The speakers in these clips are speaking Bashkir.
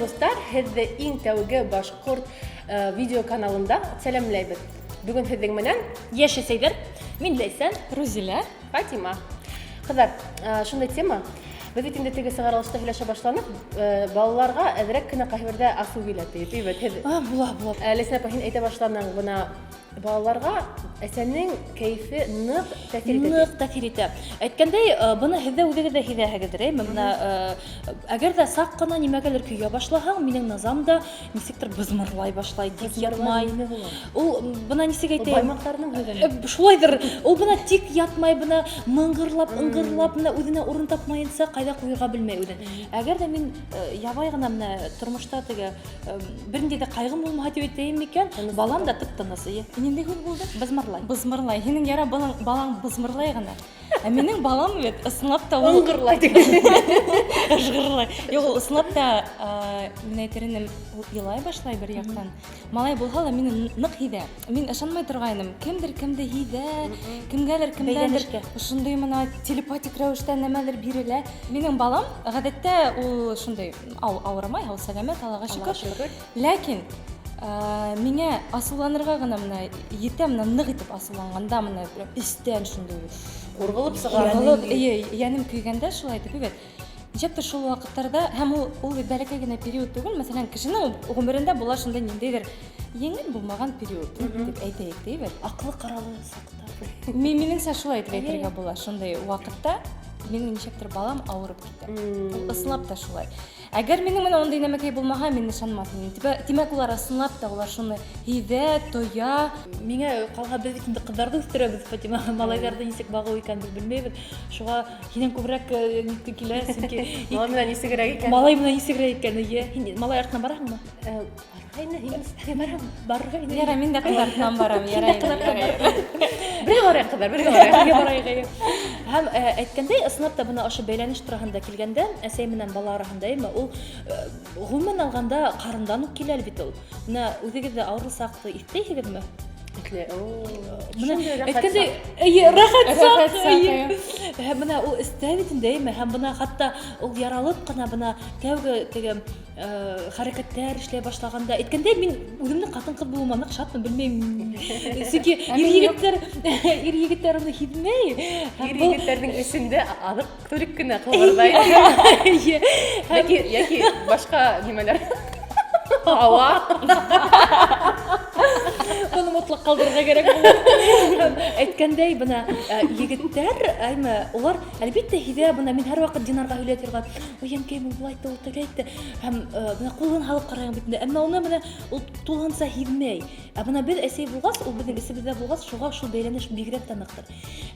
дуҫтар, һеҙҙе иң тәүге башҡорт э, видео каналында сәләмләйбеҙ. Бөгөн һеҙҙең менән Йәш әсәйҙәр, мин Ләйсән, Рузилә. Фатима. Ҡыҙҙар, э, шундай тема. Беҙ бит инде теге сығарылышта һөйләшә башланыҡ, э, балаларға әҙерәк кенә ҡайһы асыу килә тиеп, бит һеҙ. А, була, була. Э, Ләйсән апа, һин әйтә башланың, бына балаларға әсәнең кәйефе ныҡ тәьҫир итә. Ныҡ тәьҫир итә. Әйткәндәй, э, быны һеҙ ҙә үҙегеҙ ҙә һиҙәһегеҙҙер, әйме? Бына э, әгәр ҙә саҡ ҡына нимәгәлер көйә башлаһаң, минең Назам да нисектер бызмырлай башлай, тик ятмай. Нимә була? Ул бына нисек Ул әйтәйем? Баймаҡтарының һүҙеме? Э, Шулайҙыр. Ул бына тик ятмай, бына мыңғырлап, ыңғырлап, бына үҙенә урын тапмайынса ҡайҙа ҡуйырға белмәй үҙен. Әгәр ҙә мин э, ябай ғына менә тормошта теге э, бер ниндәй ҙә ҡайғым булмаһа тип әйтәйем микән, балам да тып-тыныс, эйе. Ниндәй һүҙ булды? Бызмырлай. Бызмырлай. Һинең яра балаң, балаң бызмырлай ғына. Ә минең балам бит ысынлап та ул Ыңғырлай тигән. ыжғырлай. Юҡ, ул ысынлап та мин әйтер инем, ул илай башлай бер яҡтан. Малай булһа ла мине ныҡ һиҙә. Мин ышанмай торғайным. Кемдер кемде һиҙә, кемгәлер кемдәндер Бәйләнешкә. ошондай мына телепатик рәүештә нәмәлер бирелә. Минең балам ғәҙәттә ул шундай ауырымай, һау сәләмәт, Аллаға шөкөр. Шөкөр. Ләкин миңә асыуланырға ғына менә етә, менә ныҡ итеп асыуланғанда менә прям эстән шундай Ҡурғылып сыға. ҡурғылып, эйе, йәнем көйгәндә шулай итеп бит. Нисектер шул ваҡыттарҙа һәм ул ул бит бәләкәй генә период түгел, мәҫәлән, кешенең ғүмерендә була шундай ниндәйҙер еңел булмаған период тип әйтәйек, ти бит. Аҡлы ҡаралы саҡта. Мин минеңсә шулай итеп әйтергә була. Шундай ваҡытта минең нисектер балам ауырып китә. Ул ысынлап та шулай. Әгәр минең менән ундай нәмәкәй булмаһа, мин ышанмаҫ инем. Тимәк, улар ысынлап та улар шуны һиҙә, тоя. Миңә ҡалһа, беҙ бит инде ҡыҙҙарҙы үҫтерәбеҙ, Фатима. Малайҙарҙы нисек бағыу икәнен беҙ белмәйбеҙ. Шуға һинән күберәк э, нитке килә, сөнки Малай менән нисегерәк икән? малай менән нисегерәк икән, эйе. Һин малай артынан бараһыңмы? Э, Барғайны, һин Барам, барырға инде. Ярай, мин дә ҡыҙ артынан барам, ярай. ярай. Бергә барайыҡ, ҡыҙҙар, бергә барайыҡ. Бергә барайыҡ, эйе. Һәм э, әйткәндәй, ысынлап та бына ошо бәйләнеш тураһында килгәндә, әсәй менән бала араһында, әйме, ул э, ғөмүмән алғанда ҡарындан уҡ килә бит ул. Бына үҙегеҙ ҙә ауырлы саҡты иҫләйһегеҙме? Иҫле. О, Бына шундай рәхәт әйткәндәй, саҡ. эйе, рәхәт саҡ, Рәхәт саҡ, эйе. Һәм бына ул эстә бит инде, әйме, һәм бына хатта ул яралып ҡына бына тәүге теге э, хәрәкәттәр эшләй башлағанда, әйткәндәй, мин үҙемдең ҡатын-ҡыҙ булыуыма ныҡ шатмын, белмәйем. Сөнки Ә ир мин юҡ. егеттәр ир егеттәр уны һиҙмәй. Һәм Ир был егеттәрҙең эсендә аҙыҡ-түлек кенә ҡылғырҙай. Эйе. Һәм Яки, яки башҡа нимәләр. Һауа. Быны мотлаҡ ҡалдырырға кәрәк булыр. Һәм Әйткәндәй, бына э, егеттәр, әйме, улар әлбиттә һиҙә, бына мин һәр ваҡыт Динарға һөйләй торған, ой, әнкәйем, ул былай итте, ул тегеләй итте. Һәм э, бына ҡулын һалып ҡарайым бит инде, әммә уны бына ул тулыһынса һиҙмәй. Ә бына беҙ әсәй булғас, ул беҙҙең эсебеҙҙә булғас, шуға шул бәйләнеш бигерәк тә ныҡтыр.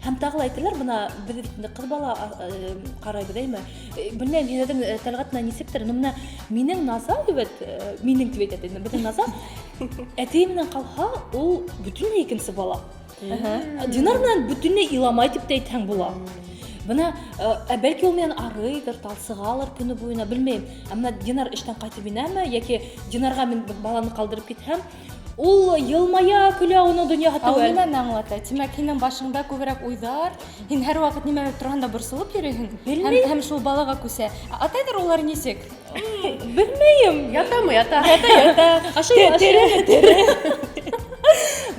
Һәм тағы ла әйтәләр, бына беҙ бит инде ҡыҙ бала э, ҡарайбыҙ, әйме. Э, Белмәйем, һеҙҙең э, Тәлғәт менән нисектер, но бына минең Наза бит, э, минең тип әйтә инде, беҙҙең Наза әтейе менән ҡалһа, ул бөтөнләй икенсе бала. Динар менән бөтөнләй иламай тип тә әйтһәң була. Бына э, ә бәлки ул менән арыйҙыр, талсығалыр көнө буйына, белмәйем. Ә менә Динар эштән ҡайтып инәме, йәки Динарға мин баланы ҡалдырып китһәм, ул йылмая, көлә, уның донъяһы Ә ул түгел. нимәне аңлата? Тимәк, һинең башыңда күберәк уйҙар, һин һәр ваҡыт нимәлер тураһында борсолоп йөрөйһөң. Һәм, Белмәйем. һәм шул балаға күсә. Ә Атайҙар улар нисек? Белмәйем. Ятамы, ята. Ята, ята. Ашай, ашай.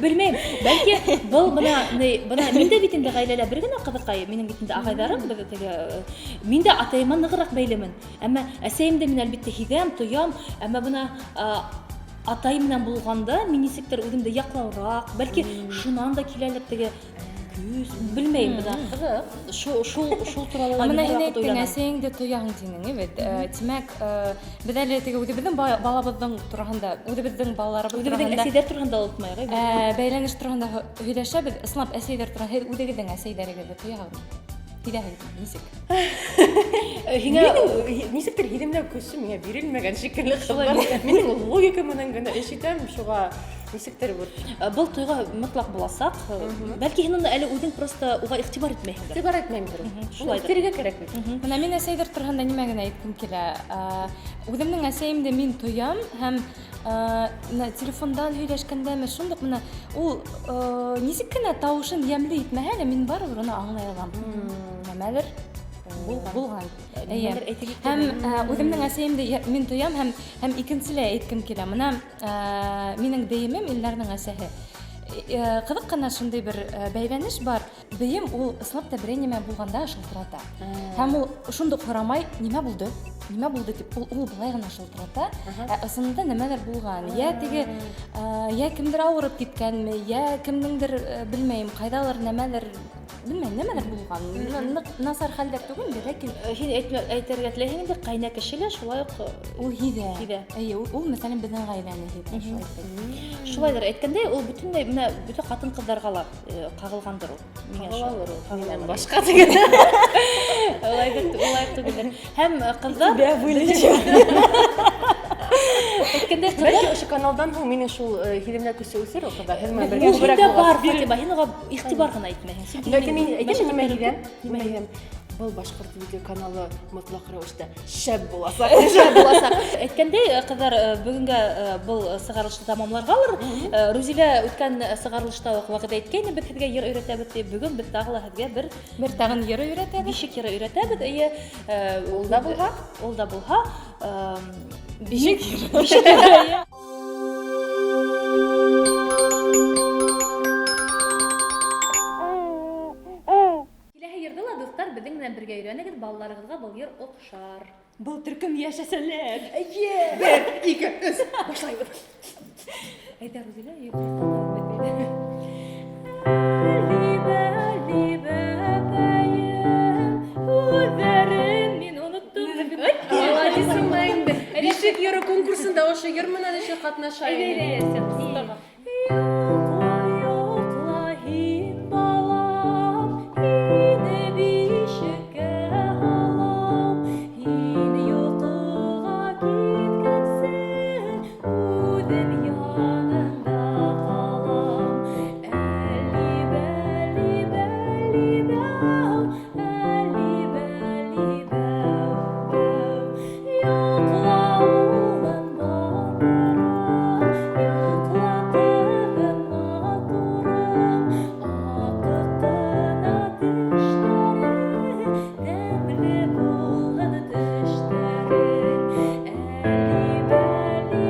Белмәйем. Бәлки был бына ни, бына мин дә бит инде ғаиләлә бер генә ҡыҙыҡай, минең бит инде ағайҙарым беҙ теге э, мин дә атайыма нығыраҡ бәйлемен. Әммә әсәйемде мин әлбиттә һиҙәм, тоям, әммә бына э, атай менән булғанда мин нисектер үҙемде яҡлауыраҡ, бәлки шунан да киләлер теге көс, белмәйем бына. Ҡыҙыҡ. Шул шул шул турала Ә мин Бына һин һәр ваҡыт әйттең, уйланам. әсәйеңде тояһың тинең, бит. Тимәк, беҙ әле теге үҙебеҙҙең балабыҙҙың тураһында, үҙебеҙҙең балаларыбыҙ Үҙебеҙҙең тураһында әсәйҙәр тураһында онотмайыҡ, әйбит. Бәйләнеш тураһында һөйләшәбеҙ. Ысынлап әсәйҙәр тураһында һеҙ үҙегеҙҙең әсәйҙәрегеҙҙе тояһығыҙмы? Һиҙәһегеҙме? Нисек? Э, Һиңә Минең нисектер һиҙемләү көсө миңә бирелмәгән шикелле ҡыҙҙар. Минең логика менән генә эш итәм, шуға нисектер бер Э, Был тойға мотлаҡ буласаҡ. Бәлки һин уны әле үҙең просто уға иғтибар итмәйһеңдер. Иғтибар итмәйемдер. Уны Шулайҙыр. үҫтерергә кәрәк бит. Бына мин әсәйҙәр тураһында нимә генә әйткем килә. Үҙемдең әсәйемде мин тоям һәм менә телефондан һөйләшкәндәме шундуҡ менә ул нисек кенә тауышын йәмле итмәһә лә, мин барыбер уны аңлай алам. Нәмәлер Булған. Булған. Эйе. Нимәлер әйтеп Һәм киткән. Үҙемдең әсәйемде мин тоям һәм икенселәй әйткем килә. Бына минең бейемем Илнарҙың әсәһе. Ҡыҙыҡ ҡына шундай бер бәйләнеш бар. Бейем ул ысынлап та берәй нимә булғанда шылтырата. Һәм ул шундуҡ һорамай, нимә булды? Нимә булды тип, ул былай ғына шылтырата. Ә ысынында нәмәлер булған. Йә теге, йә кемдер ауырып киткәнме, йә кемдеңдер, белмәйем, ҡайҙалыр нәмәлер, белмәйем, нәмәлер булған. Ныҡ насар хәлдәр түгел, ләкин Һин әйтергә теләйһең инде, ҡайна кеше лә шулай уҡ, ул һиҙә. Һиҙә. Эйе, ул мәҫәлән беҙҙең ғаиләне һиҙә, шулай итеп. Шулайҙыр, әйткәндәй, ул бөтөнләй менә бөтә ҡатын-ҡыҙҙарға ла ҡағылғандыр ул. Миңә шул. Ҡағылалыр ул. Ҡағылалыр. Минән башҡа тигән. Улайҙыр, улай түгелдер. Һәм ҡыҙҙар Тебя вылечу. Әйткәндәй, ҡыҙҙар Бәлки ошо каналдан һуң минең шул һиҙемләү көсө үҫер ул, ҡыҙҙар. Һеҙ менән бергә Ул күберәк һиндә булғас. бар, Фатима, һин уға иғтибар ғына итмәйһең. Сөнки Ләкин мин һинең әйтәм, нимә мәшәҡәттәрең һиҙәм? күп. Нимә һиҙәм? Был башҡорт видео каналы мотлаҡ рәүештә шәп буласаҡ. Шәп буласаҡ. Әйткәндәй, ҡыҙҙар, бөгөнгә был сығарылышты тамамларғалыр. Рузилә үткән сығарылышта уҡ вәғәҙә иткәйне, беҙ һеҙгә йыр өйрәтәбеҙ тип. Бөгөн беҙ тағы ла һеҙгә бер Бер тағын йыр өйрәтәбеҙ. Бишек йыры өйрәтәбеҙ. Эйе, Ул да булһа? Ул да булһа, Бишек йыры. Бишек йыры, эйе. Киләһе йырҙы ла, дуҫтар, беҙҙең менән бергә өйрәнегеҙ, балаларығыҙға был йыр оҡшар. Был төркөм йәшәсәләр. Эйе! 1, 2, 3, башлайбыҙ. Әйҙә, Рузилә, Үҙҙәрен мин оноттом. Молодецһың да инде. Бишек йыры конкурсында ошо йыр менән эше ҡатнаша Әйҙә, инде. әйҙә, сен ҡыҫтама. Йоҡла, йоҡла һин, балам, һине бишеккә һалам. Һин йоҡоға киткәнсе, үҙем янында ҡалам. Әлли, бәлли, бәлли, бәү, әлли, бәлли, бәү, бәү. Йоҡла, улым, батырым, йоҡла, ҡыҙым, матурым. Аҡыҡ ҡына тештәре, тәмле булһын төштәрең. Әлли, бәлли, бәлли,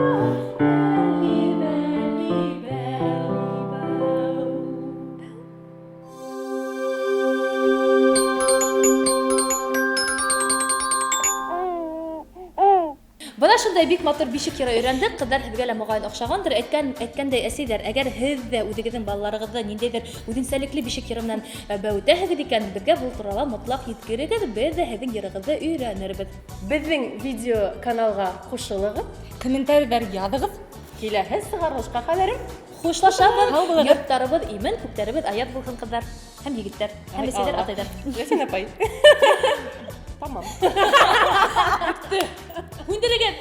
бәү, әлли, бәлли, бәлли, бәү. Бына шундай бик матур бишек йыры өйрәндек. Ҡыҙҙар, һеҙгә лә моғайын оҡшағандыр. Әйткәндәй, әсәйҙәр, әгәр һеҙ ҙә үҙегеҙҙең балаларығыҙҙы ниндәйҙер үҙенсәлекле бишек йыры менән бәүетәһегеҙ икән, беҙгә был турала мотлаҡ еткерегеҙ, беҙ ҙә һеҙҙең йырығыҙҙы өйрәнербеҙ. Беҙҙең видео каналға ҡушылығыҙ, комментарийҙар яҙығыҙ. Киләһе сығарылышҡа ҡәҙәр хушлашабыҙ. Һау булығыҙ. Йорттарыбыҙ имен, күктәребеҙ аяҙ булһын, ҡыҙҙар һәм егеттәр, һәм Ай, әсәйҙәр, Алла. атайҙар. Ләсин апай. Тамам. Бөттө. Һүндерегеҙ.